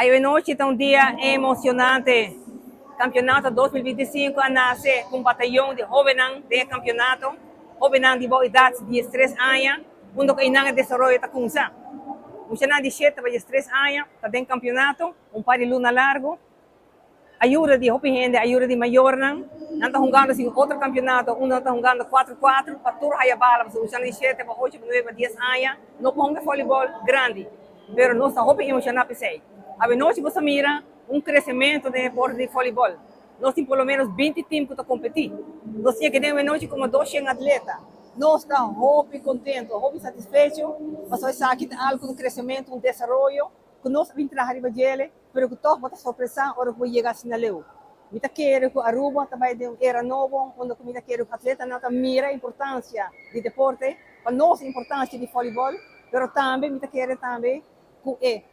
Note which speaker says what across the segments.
Speaker 1: Awe nochi ta un dia emocionante. Campeonato 2025 a nace cu un batayon di hobennan den e campeonato. Hobennan di bou edad 13 aña, unda cu einan e desaroyo ta cuminsa. Muchanan di 7 pa 13 aña ta den campeonato un par di luna largo. Ayuda di hopi hende, ayuda di mayornan. Nan ta hungando sin otro campeonato, unda nan ta hungando cuatro cuatro pa tur haya bala, pasobra muchanan di 7 pa 8 pa 9 pa 10 aña no por hunga volleyball grandi. Pero nos ta hopi emociona p'esey. Awe nochi bo sa mira un crecemento den e deporte di volleyball. Nos tin por lo menos 20 team cu ta competi. Nos tin aki den awe nochi como 200 atleta. Nos ta hopi contento, hopi satisfecho, pasobra esaki ta algo un crecemento, un desaroyo cu nos a bin traha riba djele, pero cu toch bo ta sorpresa ora cu bo yega asina leu. Mi ta kere cu Aruba ta bay den un era nobo unda cu mi ta kere cu atletanan ta mira importancia di deporte, pa nos importancia di volleyball, pero tambe mi ta kere tambe cu e,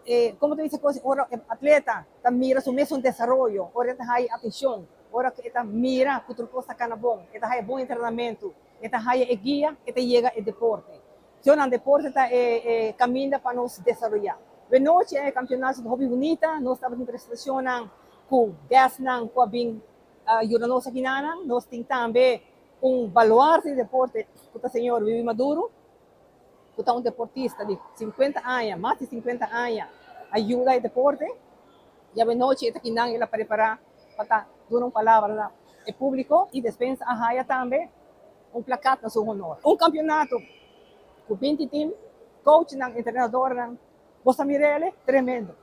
Speaker 1: e como ta bisa cos, ora e atleta ta mira su mesun desaroyo, ora e ta haya atencion, ora cu e ta mira cu tur cos ta cana bon, e ta haya bon entrenamento, e ta haya e guia, e ta yega e deporte. Nan deporte ta e, e caminda pa nos desaroya. Anochi e campeonato ta hopi bunita, nos tabatin presentacionnan cu guestnan cu a bin yuda nos aki nan. Nos tin tambe un baluarte di deporte cu ta señor Vivi Maduro, cu ta un deportista di 50 aña, mas di 50 aña, a yuda e deporte. Y anochi e ta aki nan, el a prepara pa ta duna un palabra na e publico y despensa a haya tambe un plakat na su honor. Un campeonato cu 20 team, coachnan, entrenadornan, bo sa mir'e, tremendo.